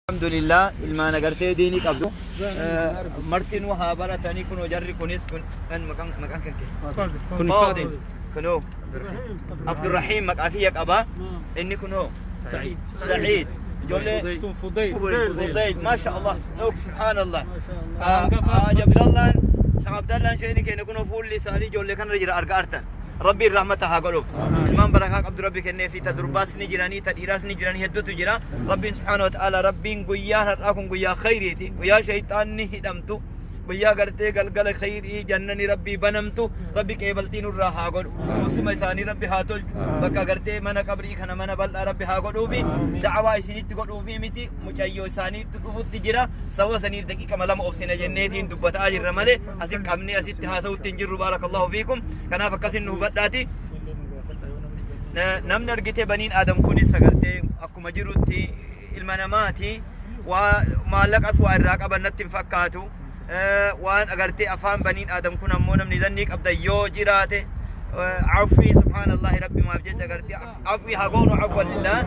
Alhamdulillah, ilmaan agartee diinii qabdu martinuu haa baratanii. Kunoo jarri kunis kun maqaan kan kee Kun Faadil, kunoo Abdurrahiim maqaa kiyya qaba. Inni kunoo Sa'iid. Sa'iid, ijoollee Sun Fudayl. Fudayl, masha Allah, look, subhanallah. Hangafa. Haji Abdallaan, Sheekh Abdallaan, sheeni keenya kunoo fuulli isaanii ijoollee kanarra jira. Arga artan. Rabbiin rahmata haa godhuuf. Ilmaan barakaa qabdu Rabbi kennee fi ta durbaas ni jiranii, ta dhiiraas ni jiranii, hedduutu jira. Rabbiin subhaanahu wa ta'ala, Rabbiin guyyaan har'aa kun guyyaa khayriiti. Guyyaa shayxaanni hidhamtu. Guyyaa gartee galgala khayrii jannani Rabbii banamtu. Rabbi qeebaltii nurraa haa godhu. Qubsuma isaanii Rabbi haa tolchu. Bakka gartee mana qabrii kana mana bal'aa Rabbi haa godhuufi. Da'awaa isinitti godhuufi miti, mucayyoo isaaniitti dhufutti jira. Sababa saniif daqiiqama 2 obsina jenneetiin dubbataa jirra malee asi qabnee asitti haasa'utti hin jirru. Baarakallahu fiikum. Kanaaf akkasin nu hubadhaati. Namni argitee baniin Aadam kunis agartee akkuma jirutti ilma namaati. Waa maallaqas waa irraa qaban natti hin fakkaatu. Waan agartee afaan baniin Aadam kun ammoo namni zannii qabda yoo jiraate afwii, subhaanallahi, rabbi maaf jecha agartee afwii haa goonu. Afwan lillah,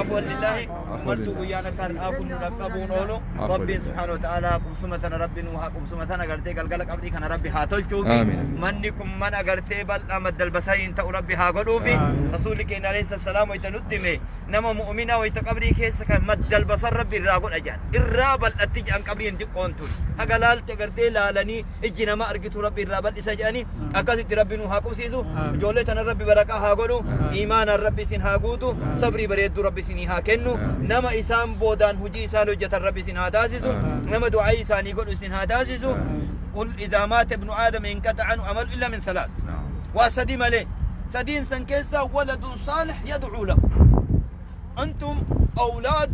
afwan lillahi. Martuu guyyaan akka har'aa kun nu dhaqqabuun oolu. Rabbiin subhaanahu wa ta'ala qubsuma tana rabbi nu haa qubsuma tana agartee galgala qabrii kana rabbi haa tolchuufi. Manni kun mana agartee bal'aa maddal basariin ta'u rabbi haa godhuufi. Rasuulli keenya alayhi salaam wayita nutti hime, nama mu'minaa wayita qabrii keessa kan maddal basar rabbi irraa godha jedhan, irraa bal'atti jedhan. Qabriin xiqqoon tun haga laalte agartee laalanii ijji nama argitu rabbi irraa bal'isa jedhanii. Akkasitti rabbi nu haa qubsiisu. Ijoollee tana rabbi barakaa haa godhu. Imaanaan rabbi isin haa guutu. Sabrii bareedduu rabbi isinii haa kennu. Nama isaan boodaan hojii isaan hojjetan rabbi isin haa taasisu. Nama du'aa isaanii godhu isin haa taasisu. قل إذا مات ابن آدم انقطع عنه عمل إلا من ثلاث، waa sadi malee. Sadiin san keessaa ولد صالح يدعو له. أنتم أولاد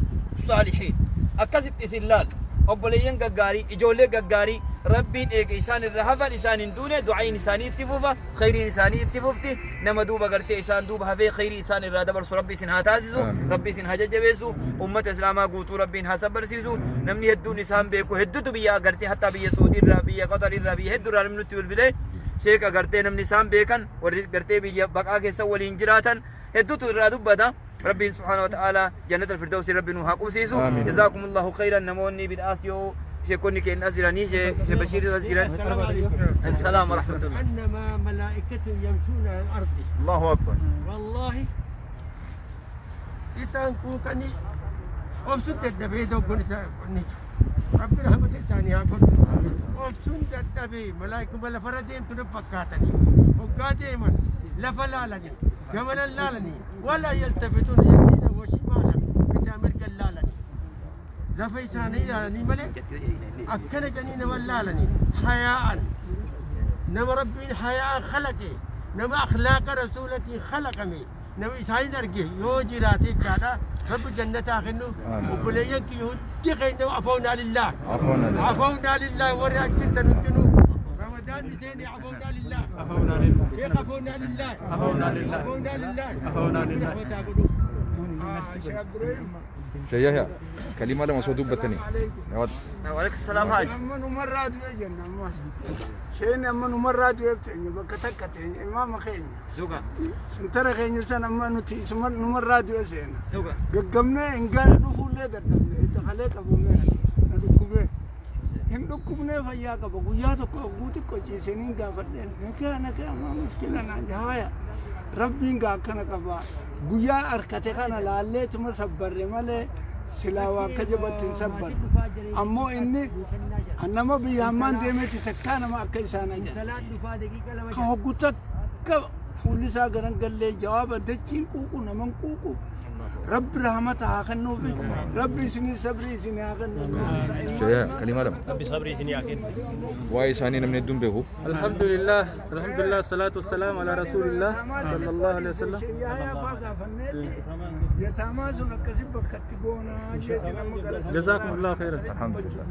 صالحين. Akkasitti isin laal obboleeyyan gaggaarii, ijoollee gaggaarii rabbiin eege isaan irra hafan. Isaan hin duune, du'aayin isaanii itti fufa, khayriin isaanii itti fufti. Nama duuba gartee isaan duuba hafee khayrii isaan irraa dabarsu rabbi isin haa taasisu. Rabbi isin haa jajjabeessu. Ummata islaamaa guutuu rabbiin haa sabbarsiisu. Namni hedduun isaan beeku hedduutu biyya gartee hattaa biyya Suudii irraa, biyya Qatar irraa, biyya hedduu irraa namni nutti bilbilee, sheeka gartee namni isaan beekan, warri gartee biyya baqaa keessa waliin jiraatan hedduutu irraa dubbata. Rabbiin subhaana wa ta'ala jannata alfirdawsi rabbi nu haa qubsiisu. Jazaakumullahu khayran. Namoonni bid'aas yoo sheekonni keenya as jiranii, shee Bashiir as jiran. Assalamu wa rahmatullah. أنما ملائكة يمشون على الأرض. Allahu akbar. والله إتان كوكني أبسط الدبي دوغن ربي رحمة إساني هاكل أبسط الدبي ملائكة بلا فردين تنفكاتني وقادي من لفلالني جملا لالني ولا يلتفتون يمينا وشمالا بتامر لالني lafa isaanii ilaalanii malee akkana jedhanii nama laalanii. Hayaa'an nama rabbiin hayaa'an khalaqe, nama akhlaaqa rasuulatiin khalaqame, nama isaanin arge yoo jiraate jechaadha. Rabbi jannataa kennu. Obboleeyyan kiyya hundi keenya عفونا لله، عفونا لله. Warri as jirtan hundinuu ramadaan seene. عفونا لله، عفونا لله. Sheekh, عفونا لله، عفونا لله. عفونا لله. عفونا Rabbi لله. rahmataa godhuuf. Sheekh Yahya, kalimaa lama osoo dubbattanii. Waalaikum salaam haaj. Amma numarraa du'e jenna ammas. Isheen amma numarraa du'eef teenya bakka takka teenya imaama keenya. Duga. Sintara keenya san amma nuti isuma numarraa du'e seena. Duga. Gaggamnee hin gara dhufuullee dadhabne, itti kalee qabamee na dhukkubee. Hin dhukkubnee, fayyaa qaba. Guyyaa tokko hogguu xiqqoo ciisanii gaafadheen, nakaa nakaa maa muskila naan haaya. Rabbiin gaa akkana qaba. Guyyaa harkate kana laalleetuma sabbarre malee silaa waa akka jabatti hin sabbarre. Ammoo inni nama biyya hammaan deemetti takkaa nama akka isaan ajaja. Ka hoggu takka fuulli isaa garan gallee jawaaba dachiin quuqu naman quuqu. Rabbi rahmata haa kennuufi. Rabbi isinii sabrii isinii haa kennu. Sheekh Yahya, kalimaa lama. Rabbi sabrii isinii haa kennu. Waa'ee isaanii namni hedduun beeku. الحمد لله، الحمد لله، الصلاة والسلام على رسول الله صلى الله عليه وسلم. Yataamaa sun akkasi bakkatti goonaa jeeti nama gara. جزاكم الله خيرا. الحمد لله.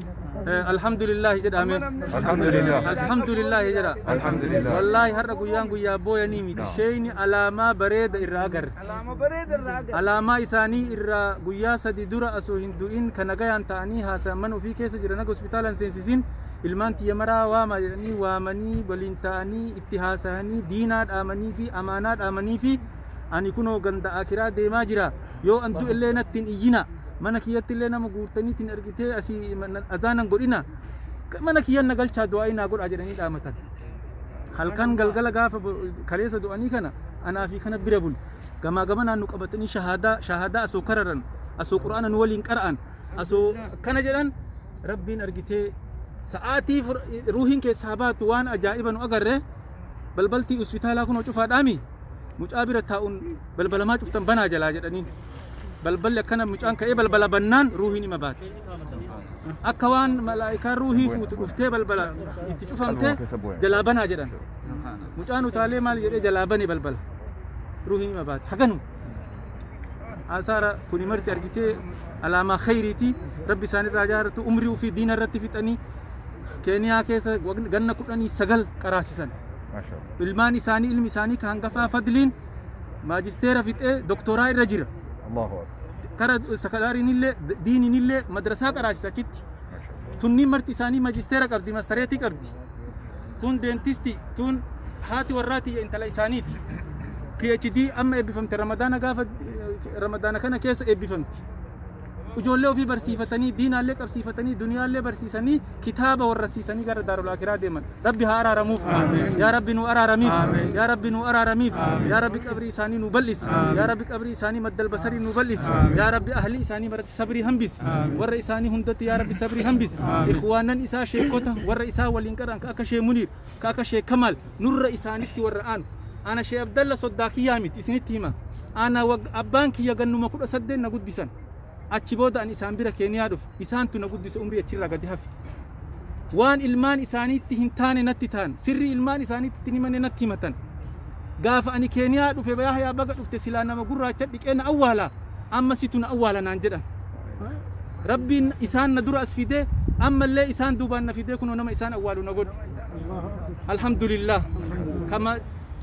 الحمد لله jedhame. الحمد لله. الحمد لله jedha. الحمد لله. Wallaahi har'a guyyaan guyyaa booyanii miti. Sheeyni alaamaa bareeda irraa agarre. Alaama bareeda irraa agarre. Alaamaa isaanii irraa guyyaa 3 dura osoo hin du'in kan nagayaan ta'anii haasa'an, mana ofii keessa jiran, haga hospitaalaan seensisin, ilmaan tiyya maraa waama jedhanii waamanii waliin ta'anii itti haasa'anii diinaa dhaamanii fi amaanaa dhaamanii fi ani kunoo ganda akiraa deemaa jira, yoo an du'e illee natti hin iyyina. Mana kiyyatti illee nama guurtaniitiin argitee asii azaanan godhina, mana kiyyan na galchaa, du'aa naa godhaa jedhanii dhaamatan. Halkan galgala gaafa kaleessa du'anii kana anaa fi kana bira bulu. Gamaa gamanaan nu qabatanii shahaadaa shahaadaa asoo kararan, asoo qura'aana nu waliin qara'an, asoo kana jedhan, Rabbiin argitee sa'aatii ruuhiin keessaa baatu waan ajaa'iba nu agarre. Balbaltii hospitaalaa kunoo cufaadhaami, mucaa bira taa'uun balbalamaa cuftan banaa jalaa jedhaniin. Balballi akkana mucaan ka'ee balbala bannaan ruuhiin ima baate. Akka waan malaa'ikaan ruuhii fuutu dhuftee balbala itti cufamte jalaa banaa jedhan. Mucaan utaalee maal jedhee jalaa bane balbala. Ruuhiin ima baate. Haganu. Asaara kuni marti argitee alaamaa khayriiti. Rabbi isaanirraa jaaratu. Umrii ofii diina irratti fixanii Keeniyaa keessa ganna 19 qaraasisan. Ilmaan isaanii, ilmi isaanii ka hangafaa Fadliin maajisteera fixee doktoraa irra jira. Allahu Akbar. Kara sakalaariin illee diiniin illee madrasaa qaraasisa achitti. Tunniin marti isaanii maajisteera qabdi, mastareetii qabdi. Kun dentisti, tun haati warraati intala isaaniiti. PhD amma eebbifamte, Ramadaana gaafa Ramadaana kana keessa eebbifamti. Ijoollee ofii barsiifatanii, diinaallee qabsiifatanii, duniyaallee barsiisanii, kitaaba warrasiisanii gara daarul akiraa deeman. Rabbi haa araaramuuf. Yaa Rabbi, nu araaramiif. Yaa Rabbi, nu araaramiif. Yaa Rabbi, qabrii isaanii nu bal'isi. Yaa Rabbi, qabrii isaanii maddal basarii nu bal'isi. Yaa Rabbi, ahli isaanii maratti sabrii hambisi. Warra isaanii hundatti, yaa Rabbi, sabrii hambisi. Ikhwaanan isaa, sheekota warra isaa waliin qaran, ka akka Shee Muniir, ka akka Shee Kamaal, nurra isaanitti warra aanu. Ana Shee Abdalla soddaa kiyyaa miti, isinitti hima. Ana abbaan kiyya gannuma 18 na guddisan. Achi booda ani isaan bira Keeniyaa dhufe. Isaantu na guddise, umrii achirraa gadi hafe. Waan ilmaan isaaniitti hin taane natti ta'an. Sirrii ilmaan isaaniitti hin himanne natti himatan. Gaafa ani Keeniyaa dhufe, yaa yaa baga dhufte, silaa nama gurraacha dhiqee na awwaala. Amma situ na awwaala naan jedhan. Rabbiin isaan na dura as fidee, ammallee isaan duubaan na fidee, kunoo nama isaan awwaalu na godhe. Alhamdulillah. Kama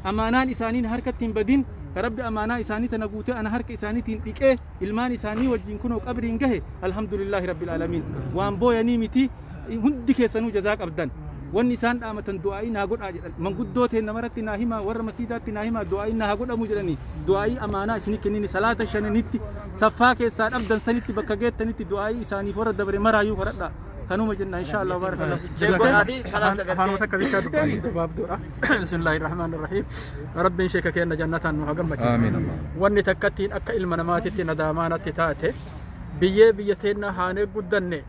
amaanaan isaanii na harkatti hin badin. Ka Rabbi amaanaa isaanii tana guutee ana harka isaaniitiin dhiqee ilmaan isaanii wajjin kunoo qabriin gahe, alhamdulillahi rabbil aalamiin. Waan booyanii miti, hundi keessanuu jazaa qabdan. Wanni isaan dhaamatan du'aa'ii naa godhaa jedhan. Manguddoo ta'e namarratti naa himaa, warra masiidaatti naa himaa, du'aa'ii naa haa godhamu jedhanii, du'aa'ii amaanaa isinii kennini, salaata shananitti saffaa keessaa dhabdan sanitti bakka geettanitti du'aa'ii isaaniif warra dabre maraayyuu kadhadhaa. Kanuma jenna, insha Allah, barakallah. Sheekkoodhaati kalaas. Afaanuma takka bichaa dubbanni gabaabduudha. Bismillaahi rahmaani rahiim. Rabbiin sheeka keenya jannataan nu haa gammachiisu. Amiin. Wanni takkattiin akka ilma namaatitti nadaamaa natti taate, biyyee biyya teennaa haanee guddanne,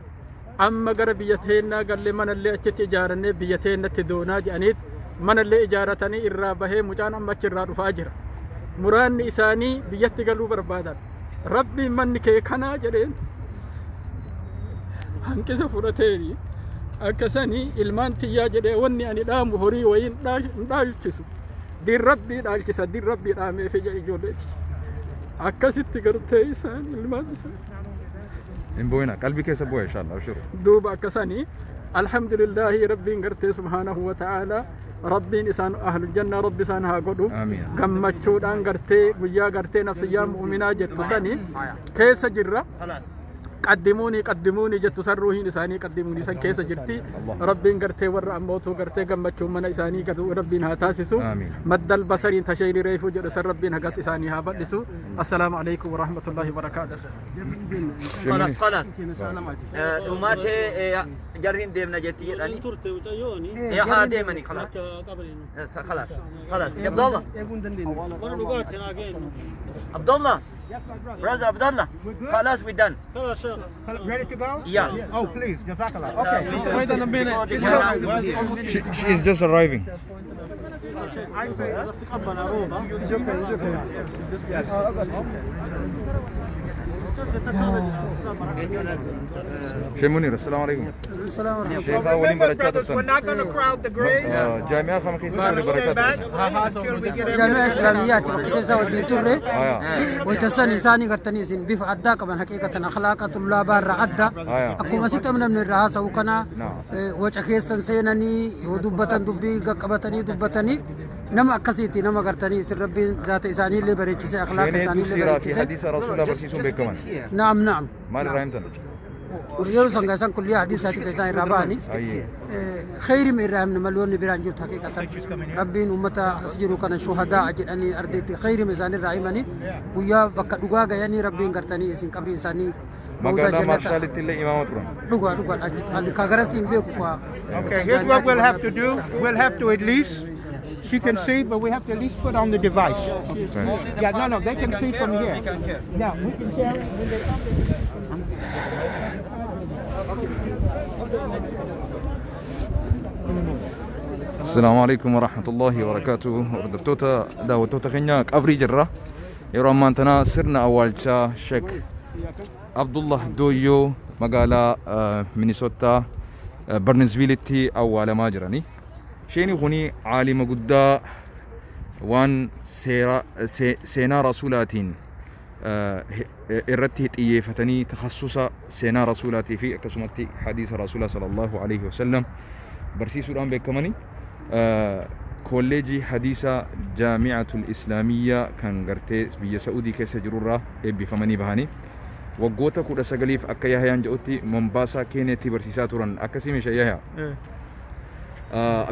amma gara biyya teennaa gallee manallee achitti ijaarannee biyya teennatti doonaa jedhaniit manallee ijaaratanii irraa bahee mucaan amma achi irraa dhufaa jira. Muraanni isaanii biyyatti galuu barbaadan. Rabbiin manni kee kanaa jedheen hanqisa fudhateeni akka sanii ilmaan tiyyaa jedhee, wanni ani dhaamu horii wayii hin dhaalchisu. Diin Rabbii dhaalchisa, diin Rabbii dhaameefi jedhe ijoolleeti. Akkasitti gartee isaan ilmaan isaan. Hin boo'ina, qalbii keessa boo'a, inshallah, abshiru. Duuba akkasanii, alhamdulillahi, Rabbiin gartee subhaanahu wa ta'ala, Rabbiin isaan ahlul jannaa Rabbi isaan haa godhu. Amiin. Gammachuudhaan gartee guyyaa gartee nafsiyyaa mu'minaa jettu sani keessa jirra. Qaddimuunii qaddimuunii jettu san, ruuhiin isaanii qaddimuunii san keessa jirti. Rabbiin gartee warra ammootuu gartee gammachuun mana isaanii gadu Rabbiin haa taasisu. Amiin. Maddal basariin tashayni reefuu jedhu san Rabbiin hagas isaanii haa bal'isu. Assalaamu alaikum warahmatullahi wabarakaatuh. Kalaas kalaas. Dhumaatee jarri hin deemna jetti jedhani. Haa deemani, kalaas. Kalaas kalaas. Abdallah. Abdullah. Brother Abdullah. Khalas, we done. Ready to go? Yeah. Oh, please. Jazakallah. Okay. Wait a minute. She is just arriving. It's okay. It's okay. Sheikh Munir, assalamu alaikum. Sheikh waliin Remember, barachaa brothers, we're turtan. not going to crowd the grave. Jaami'aa kana keessatti waliin Stand barachaa back turtan. until we get Jaami'a everything. Islaamiyyaati bakka keessa wajjin turre. Haya. Waytassan isaanii gartanii isin bifa addaa qaban, haqiiqatan akhlaaqa tullaabaa irraa adda. Haya. Akkuma asitti namni irraa haasa'u kana waca keessan seenanii yoo dubbatan dubbii qaqqabatanii dubbatanii, nama akkasiiti, nama gartanii isin Rabbiin zaata isaanii illee bareechisee akhlaaqa Sheen hedduu isaanii illee siiraa fi bareechisee. hadiisa Rasuulaa barsiisuun beekaman. Naam, naam. Maal irraa himtan? Yeroo sangaa isaan kulliyaa hadiisaati kan isaan irraa bahanii. Ayyee. Khayri irraa himne maloonni biraan jirtu. Haqiiqatan Rabbiin ummata as jiru kana shuhadaa jedhanii ardeetti khayri isaan irraa himanii, guyyaa bakka dhugaa gayanii Rabbiin gartanii isin qabrii isaanii Magaalaa jannata. Maarshaalitti illee imaama turan. Dhugaa dhugaa achi ka garasi hin beeku kwa. Okay, here's what we'll have to do. We'll have to at least, she can see, but we have to at least put on the device. Yeah, no, they can see from here. Yeah, we can carry. When they come, they can Asalaamu alaikum warahmatullahi wabarakaatuh. Hordoftoota daawwattoota keenya qabrii jirra. Yeroo ammaan tana sirna awwaalchaa Sheek Abdullah Dooyyoo magaalaa Minisoottaa Barnesviilitti awwaalamaa jirani. Sheeni kuni caalima guddaa waan seenaa rasuulaatiin irratti xiyyeeffatanii takhassusa seenaa rasuulaatii fi akkasumatti hadiisa rasuulaa sallallahu alaihi wasallam barsiisuudhaan beekamanii kolleejii hadiisa jaami'atul islaamiyyaa kan gartee biyya Sa'udii keessa jirurraa eebbifamanii bahanii waggoota 19f akka Yahayaan jedhutti Mombaasaa Keeniyaatti barsiisaa turan. Akkasii meeshaa Yahayaa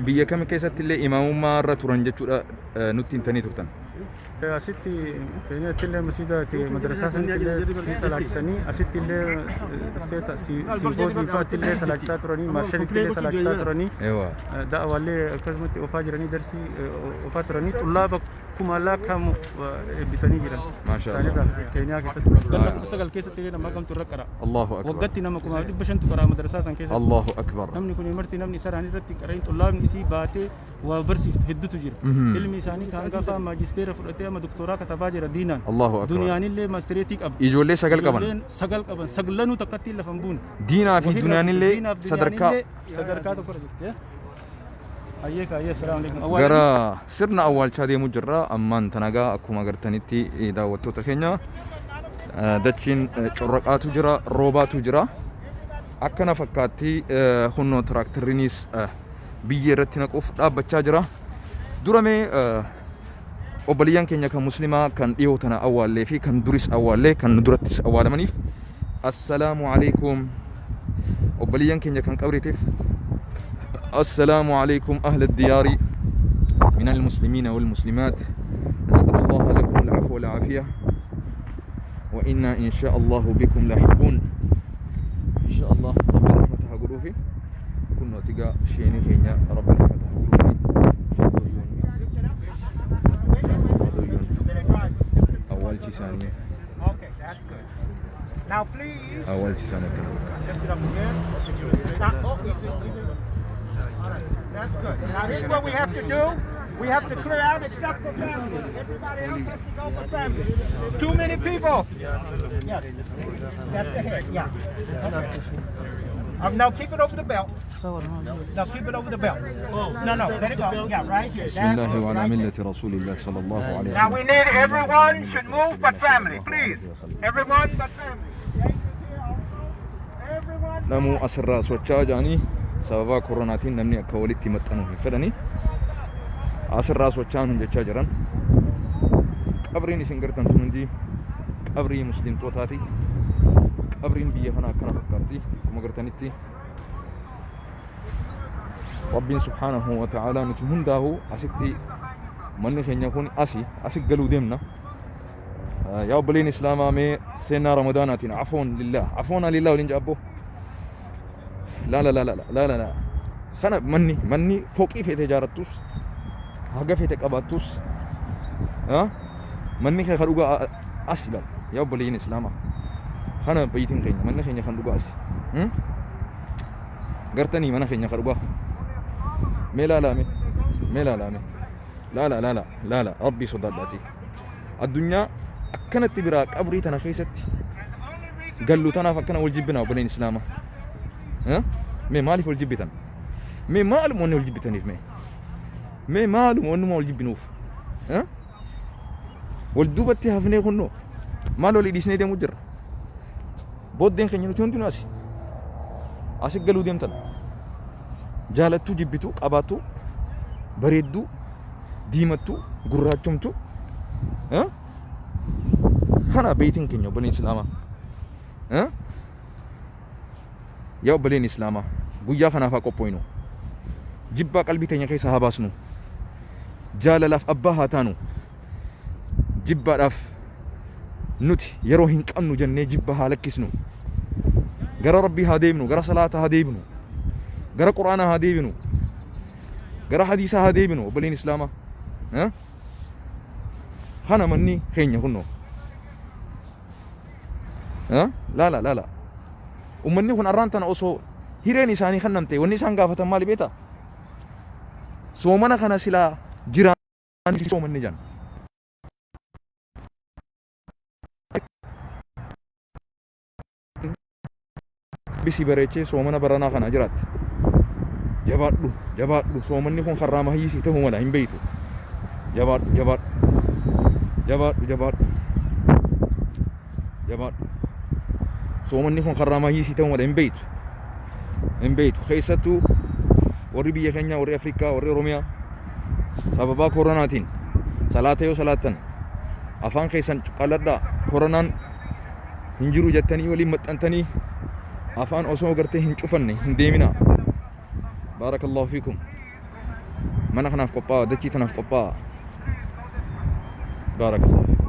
biyya kam keessatti illee imaamummaa irra turan jechuudha nutti himtanii turtan. Asitti Keeniyaatti illee masjiida madrasaa sanitti illee ni salaachisanii, asitti illee isteeta Siimboo faatti illee salaachisaa turanii, Maarshalitti illee salaachisaa turanii, da'awaallee akkasumatti oofaa jiranii, darsii oofaa turanii, xullaaba kumalaa kamu eebbisanii jiran. Maasha Allah. Isaanirraa Keeniyaa keessatti ganna 19 keessatti illee nama kamtu irra qara. Allahu akbar. Waggaatti nama 5,500tu qaraa madrasaa san keessatti. Allahu akbar. Namni kun marti namni isaraan irratti qareen xullaabni isii baatee waa barsiiftu hedduutu jira. Ilmi isaanii kan hangafa maajisteera fudhatee amma doktoraa katabaa jira diinaan. Allahu akbar. Duniyaanillee maastireetii qabdi. Ijoollee sagal qaban. Ijoolleen sagal qaban, saglanuu takkatti lafa hin buune. Diinaa fi duniyaanillee Diinaaf sadarkaa duniyaanillee sadarkaa tokkorra jirti. Ayyee kaayyee, assalaamu alaikum. Gara sirna awwaalchaa deemuu jirra. Ammaan tanagaa akkuma agartanitti daawwattoota keenya dachiin corraqaatu jira, roobaatu jira. Akkana fakkaatti hunnoo tiraaktarriinis biyyee irratti naquuf dhaabbachaa jira. Duramee obboleeyyan keenya kan muslimaa kan dhiyoo tana awwaallee fi kan duris awwaallee kan nu durattis awwaalamaniif assalaamu alaikum. Obboleeyyan keenya kan qabriitiif السلام عليكم أهل الديار من المسلمين والمسلمات، نسأل الله لكم العفو والعافية وإنا إن شاء الله بكم لاحقون إن شاء الله. رب رحمتها قروفي كنا تقا شيني كينيا رب رحمتها قروفي. دويون أول شي ثانية. Okay, that's good. Now please أول شي ثانية. Lift it up again. Now, oh, easy, easy. All right, that's good. Now here's what we have to do. We have to clear out except for family. Everybody else has to go for family. Too many people. Yes. That's the head. Yeah. Okay. Now keep it over the belt. Now keep it over the belt. No, let it go. Yeah, right here. بسم That's الله it, وعلى right there. ملة رسول الله صلى الله عليه Now وسلم. we need everyone should move but family, please. Everyone but family. James is here also. Everyone. Namuu asirraa socho'aa jedhanii sababa koronaatiin namni akka walitti maxxanuuf hin fedhanii asirraa socho'an jechaa jiran. Qabriin isin gartan tun hundi qabrii muslimtootaati. Qabriin biyya kana akkana fakkaatti akkuma gartanitti. Rabbiin subhaanahu wa ta'aalaa nuti hundaahu asitti manni keenya kun asi galuu deemna. Yaa obboleen islaamaa, mee seenaa ramadaanaatiin afoon lillah afoon lillah waliin jaabbo. La la la la la la la, kana manni fooqii feete ijaarattus haga feete qabaattus manni kee ka dhugaa as ilaal. Yaa obboleeyyin islaamaa, kana bayitiin keenya, manni keenya kan dhugaa asi gartanii mana keenya ka dhugaa. Mee laalaa, mee laalaa, mee laala laala laala. Rabbii sodaadhaati addunyaa akkanatti biraa qabrii tana keessatti gallu tanaaf akkana wal jibbina. Obboleen islaamaa, mee maaliif wal jibbitan? Mee maaluma wanni wal jibbitaniif? Mee maaluma wannuma wal jibbinuuf? Wal duubatti hafnee kunnoo maal walii dhiisnee deemuu jirra. Booddeen keenya nuti hundinuu asi galuu deemtan. Jaalattuu jibbituu, qabaattuu, bareedduu, diimattuu, gurraachomtuu, kana beeytiin keenya. Obboleen islaamaa, yaa obboleen islaamaa, guyyaa kanaaf haa qophooynu. Jibbaa qalbii teenya keessa haa baasnu. Jaalalaaf abbaa haa taanu. Jibbaadhaaf nuti yeroo hin qabnu jennee jibba haa lakkisnu. Gara Rabbii haa deebinu, gara salaata haa deebinu, gara Qur'aanaa haa deebinu, gara hadiisaa haa deebinu obboleen Islaamaa. Kana manni keenya kunnoo. Laala laala. Ummanni kun arraan tana osoo hireen isaanii kennamte wanni isaan gaafatan maali beektaa? Soomana kana silaa jiraan soomanni jedhan. Rabbi si bareechee soomana baranaa kana jiraatte. Jabaadhu jabaadhu soomanni kun karraa mahayyii si ta'uu mala hin beektu. Jabaadhu jabaadhu jabaadhu jabaadhu jabaadhu. Soomanni kun karraa mahayyii si ta'uu mala hin beektu. Hin beektu keessattuu warri biyya keenyaa warri Afrikaa warri Oromiyaa sababaa koronaatiin salaata yoo salaattan afaan keessan cuqqaaladhaa koronaan hin jiru jettanii waliin maxxantanii afaan osoo gartee hin cufanne hin deeminaa. Baarakallahu fiikum. Mana kanaaf qophaa'a, dachii tanaaf qophaa'a. Baarakallahu fiikum.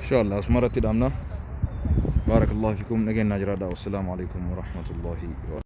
Inshallah asuma irratti dhaabna. Baarakallahu fiikum. Nageenyaa jiraadha. Wassalaamu alaikum warahmatullahi wa